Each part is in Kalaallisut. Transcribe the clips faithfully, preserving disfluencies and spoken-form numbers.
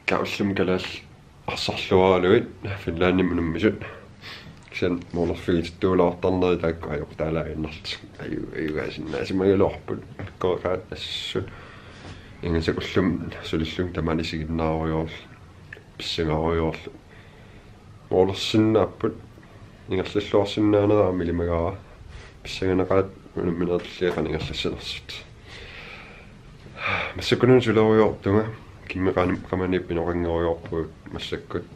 Kausum kalal arsarluaraluit Finlandimi unammisut. Kisianni moorlerfigitittuulaartarneri taakku ajoqutaalaaginnarlutik. Aju-, ajugaasinnaasimagaluarput. Pikkoreqaat assut. Ingasakullum sulillum tamani isiginnaarujoorlu. Pissangaarujoorlu. Moorlersinnaapput. Ingerlalluarsinnaanera aamma ilimagaara. Pissanganaqaat unammineerlunga qanoq ingerlassanersut. Massakkununa sulerujoortunga. Kimmi qan-, qamani inoqanngorujoorpugut massakkut.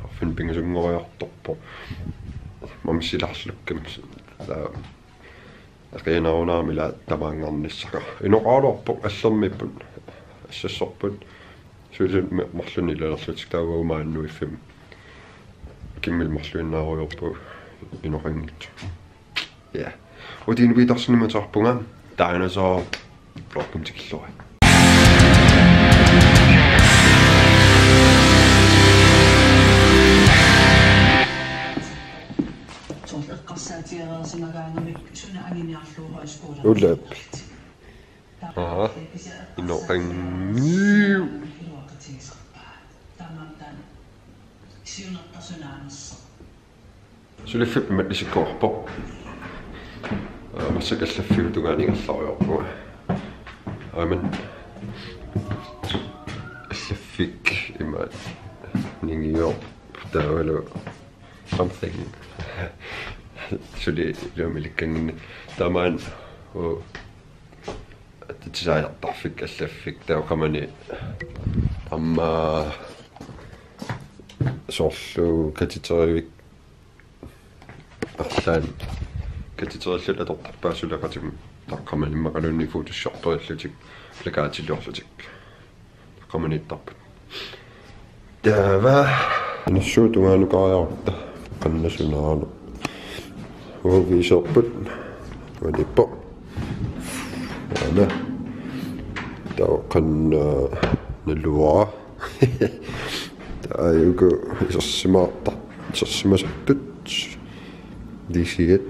Arfineq-pingasunngoriartorpoq. Mamsilaarlukkami. Taava aqianarunaami ila tamaanngarnissaqaaq. Inoqaraluarpoq, allermiipput. Assassorput. Sulisut ma-, marlunnik ilalerlutik taava umaannuiffim. Kimmil marluinnaarujoorpugut inoqanngitsoq. Ja. Uti Inuit Arsenimut atorpunga. Taanna soo vloggimut tikilluarit. Ulap. Aha. Inoqanngilaq. Suliffik imatut isikkoqarpoq. Aa, massakkut allaffiup tungaanut ingerlarujoorpunga. Aamma allaffik imaattoq ningiorpoq taavalu something. Suli iluamik ilikkannginneq. Taamaammat, uu, atuutisaajortarfik allaffik taava qamani aamma soorlu katiterivik arlaannik katiterillutik atortarpaat suleqatimut taqqamani immaqaluunniit Photoshoperiillutik plakatiliorlutik taqqamaniittarput. Taava. Nassuup tungaanukariarutta qannasunaalu. Uaviiserput. Uanippoq. Aana. Taava qanna naluara. Taava uku isersimaarta-, isersimasartut. D C et.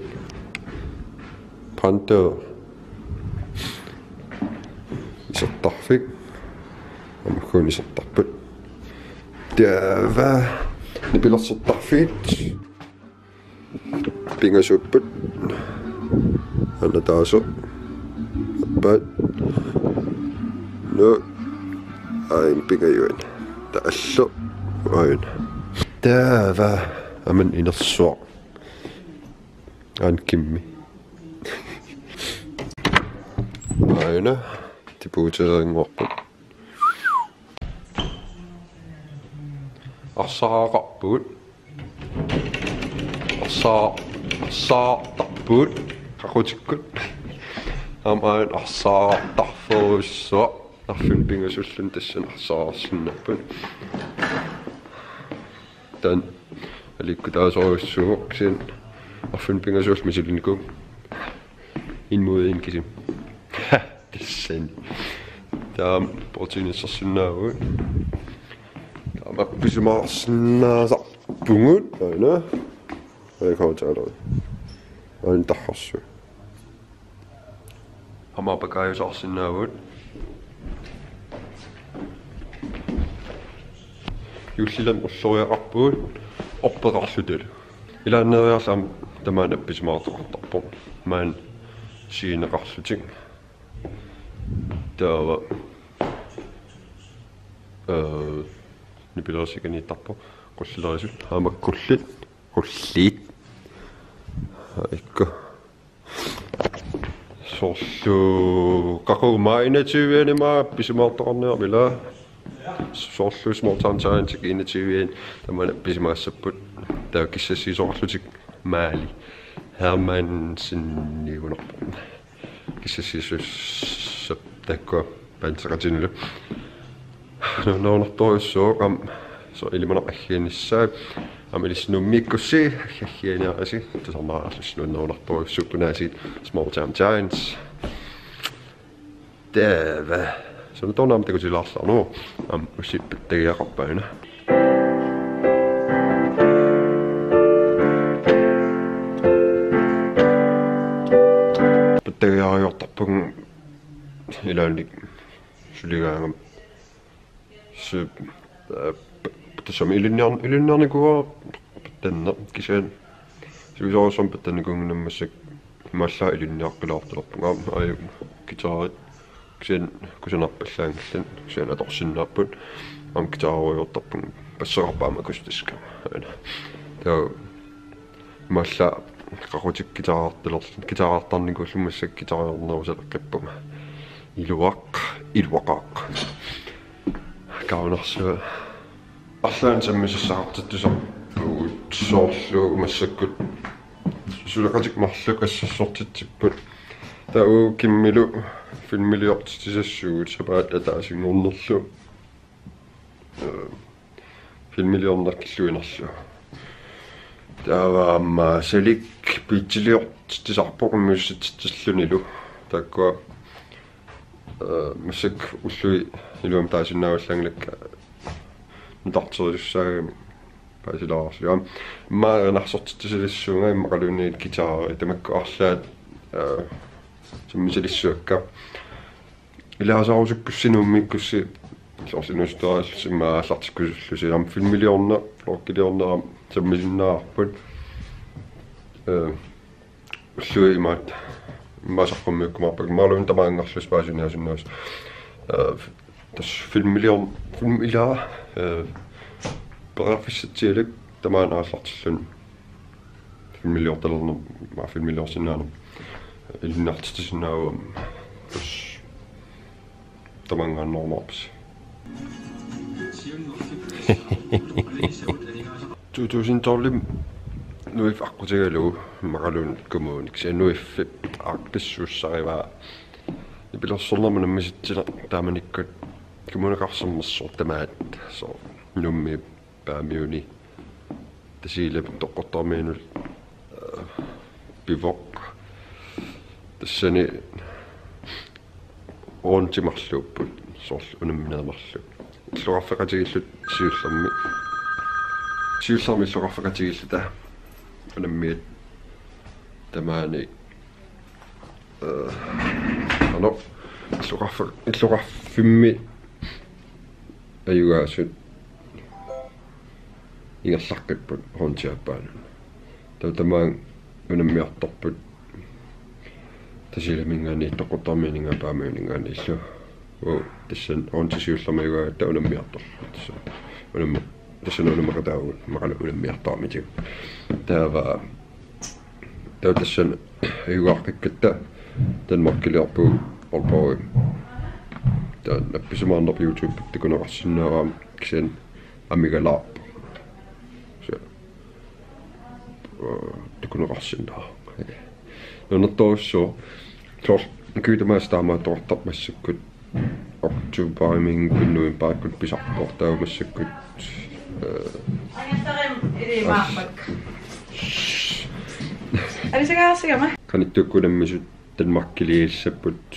Panther. Isertarfik. Aamma uku isertarput. Taava nipilersortarfiit. Pingasuupput. Aana taasoq. Appaat. Nuu. Aajuna pingajuat. Taallu. Aajuna. Taava. Aamma inersuaq. Aana kimmi. Aajuna. Tipuutereernguarput. Arsaaraqarpugut. Arsaa-, arsaartarpugut. Qaqutikkut. Aamma aajuna arsaartarferujussuaq. Arfineq-pingasuulluni tassani arsaarsinnaapput. Taanna aliikkutaasorujussuuvoq kisianni arfineq-pingasuulluta misilinikuuvoq. En mod en, kisim. Tassani. Taava bordini issersinnaavugut. Taava appisimaarsinnaasarpugut. Aana. Aana kautaalo. Aana tarrarsuaq. Aamma pakaajusaarsinnaavugut. Juullilami ulloriaqarpugut orpeqarlutalu. Ilaanneeriarluni aamma tamaani appisimaartoqartarpoq. Maani siineqarlutik. Taava, øh, nipilersorniartarpoq qullilerisut. Aamma qulliit. Qulliit. Ikku. Soorlu qaqugu maani enogtyve-ani aamma appisimaartoqarniarput ila. Soorlu Small Town Giants enogtyve-ani tamaani appisimaassapput. Taava kissassiisoqarlutik Maali Hermansenip unamminerput. Kissassiissussap taakkua paanseqatinilu. Nuannerunartorujussuuvoq aamma soorlu ilimanarpoq aggiarnissaa. Aamma ilissi Nuummiikkussi aggiarniarisi tusarnaarlusi nuannerunartorujussuupput unaasiit Small Town Giants. Taava. Suna taanna aamma takutilaarluarlugu. Aamma usipput tagiaqarpaana. Pattagiariortarpunga ilaannik suligaangama. Su-, eh, p-, tassami ilinniar-, ilinniarnikuuara pattanneq kisianni. Siusoorsuarmi pattannikuunnginnama massakkut imaallaat ilinniaqqilaartulerpunga. Aamma aju guitarit kisianni kusanarpallaanngillat, kisianni atorsinnaapput. Aamma guitariuartarpunga, basseqarpunga akustiskama. Aana. Taava imaallaat qaqutikka guitarertaler-, guitarertarnikuullunga massakkut guitariornerusaleqqippunga. Iluaq, iluaqaaq. Kaunarsuaq. Arlaannik sammisassaqartittusarpugut soorlu massakkut suleqatikka marluk assassortitsipput. Taava Kimmilu filmiliortitsisassuugut sapaatip ataasinngornerlu. Eh, filmiliorneq killuinerlu. Taava aamma Salik beatsiliortitsisarpoq immiussititsillunilu. Taakkua, eh, massakkut ullui iluamik taasinnaavallaanngilakka nutarterisussaagami paasilaarlugu. Aamma erinarsortitsisalissuunga immaqaluunniit guitari tamakku arlaat, eh, sammisalissuakka. Ilaasaarusukkussi Nuummiikkussi soorlu inuusuttuaraallusi immaqa aallartikkusullusi. Aamma filmiliorneq, vloggiliorneq aamma sammisinnaavarput. Eh, ullui imaat, immaqa saqqummiukkumaarpakka, imaluunniit tamaanngarlusi paasiniaasinnaasoq. Eh, tassa filmilior-, film ilaa, eh, periarfissatsialak tamaani aallartilluni. Filmiliortalerneq, maa filmiliorsinnaaneq ilinniartitsisinnaavugut. Tassa tamaanngaanneerumaarpasi. To tusind tolv-imi Nuif aqqutigalugu immaqaluunniit kommuni, kisianni Nuifip aaqqissuussarivaa nipilersornermut nammisitsineq taamanikkut Kommuneqarfik Sermersuup tamaat, soorlu Nuummiit Paamiuni, Tasiilap Toqqortoormiunullu, eh, pivoq. Tassani hornit marluupput, soorlu unamminerit marluk. Illoqarfeqatigiilluta siullermik, siullermik illoqarfeqatigiilluta unammiat tamaani, eh, ano, illoqarfe-, illoqarfimmi ajugaasut ingerlaqqipput hornit aappaanut. Taava tamaanga unammiartorput Tasiilaminngaanniit Toqqortoormiuninngaanniit Paamiuninngaanniillu. Uu, tassani hornit siullermik ajugaagatta unammiartorput. Tassa unammi-, tassani unammeqataavugut, immaqalu unammiartoramitigut. Taava, taava tassani ajugaaqqikkatta Danmarkiliorpugut Aalborgimi. Taava nappisimaarnerput YouTube takuneqarsinnaavoq, kisianni amigalaarpoq. Tassa, eh, takuneqarsinnaavoq. Nunartorujussuaq. Soorlu ukiut tamaasa taamaattoqartarpoq, massakkut oktoberimiikkuni novemberikkuni pisarpoq, taava massakkut, eh, Alisagaarsigama. Qanittukkut unammisut Danmarkiliissapput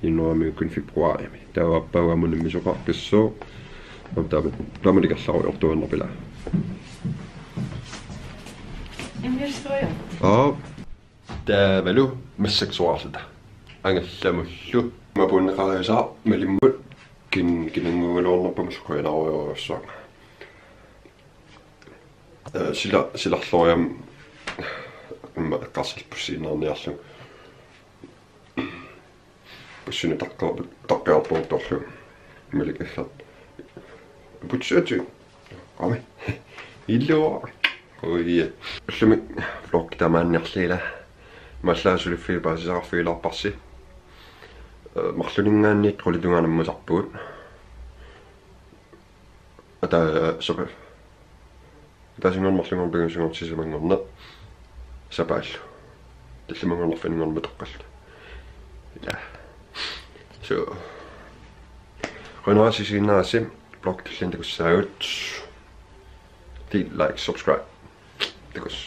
januarimiikkuni februarimi. Taava aappaagu aamma unammisoqarpassuuvoq. Aamma taama, taama nikerlarujoortuaannarput ilaa. Immiusseriaruk. Aa. Taavalu massakkut soraarluta angallamullu. Mapuunneqariasaaq malimmut kin-, kinannguugaluarnerput qujanarujorujussuaq. Eh, sila-, silarloriarlunga immaqa eqqarsallugu pussiinnarniarlugu. Pussineq taqqi-, taqqiorpoq torlu. Malik illat. Putsiati. Qami. Illuaq. Ui. Ullumi vloggi tamaanniarli ilaa. Imaallaat suliffiit paasisaqarfigilaarparsi. Eh, marlunninngaanniit qulit tungaanut ammusarpugut. Ata-, soqi-, ataasinngorneq, marlunngorneq, pingasunngorneq, sisamanngorneq, sapaallu. Tallimanngorneq, arfininngorneq, toqqallu. Ilaa. So. Qujanaq assigiinneerassi, vlog tulliani takussaagut. Del, like, subscribe. Takuss.